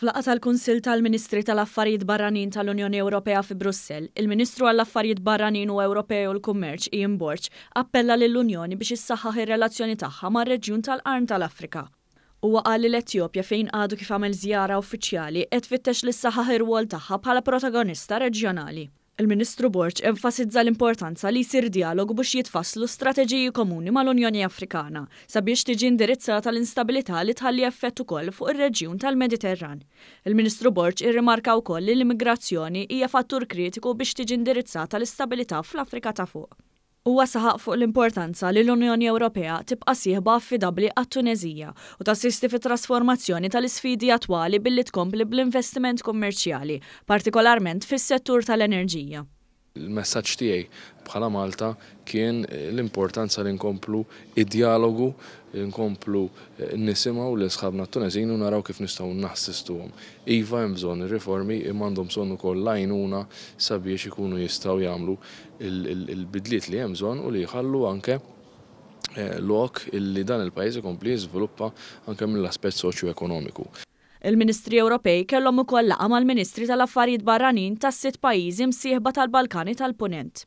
F'laqgħa tal-Kunsill tal-Ministri tal-Affarijiet Barranin tal-Unjoni Ewropea fi Brussell, il-Ministru għall-Affarijiet Barranin u Ewropej u l-Kummerċ Ian Borg appella lill-Unjoni biex issaħħaħ ir-relazzjoni tagħha mar-reġjun tal-Qarn tal-Afrika. Huwa qal li l-Etjopja fejn għadu kif għamel żjara uffiċjali qed tfittex li ssaħħaħ ir-rwol tagħha bħala protagonista reġjonali. Il-Ministru Borg enfasizza l-importanza li jsir djalogu biex jitfasslu strateġiji komuni mal-Unjoni Afrikana sabiex tiġi indirizzata l-instabilità li tħalli effett ukoll fuq ir-reġjun tal-Mediterran. Il-Ministru Borg irrimarka wkoll li l-immigrazzjoni hija fattur kritiku biex tiġi indirizzata l-istabilità fl-Afrika ta' Fuq. Huwa saħaq fuq l-importanza li l-Unjoni Ewropea tibqa' sieħba affidabbli għat-Tuneżija u tassisti fit-trasformazzjoni tal-isfidi attwali billi tkompli bl-investiment kummerċjali, partikolarment fis-settur tal-enerġija. Il-messaġġ tiegħi bħala Malta kien l-importanza li nkomplu id-djalogu, li nkomplu nisimgħu lil sħabna t-Tuneżini u naraw kif nistgħu nassistuhom. Iva, hemm bżonn ir-riformi, imma għandhom bżonn ukoll l-għajnuna sabiex ikunu jistgħu jagħmlu il-bidliet li hemm bżonn u li jħallu anke lok illi dan il-pajjiż ikompli jiżviluppa anke mill-aspett soċjo-ekonomiku. Il-Ministri Ewropej kellhom ukoll laqgħa mal-Ministri tal-Affarijiet Barranin tas-sitt pajjiżi msieħba tal-Balkani tal-Punent.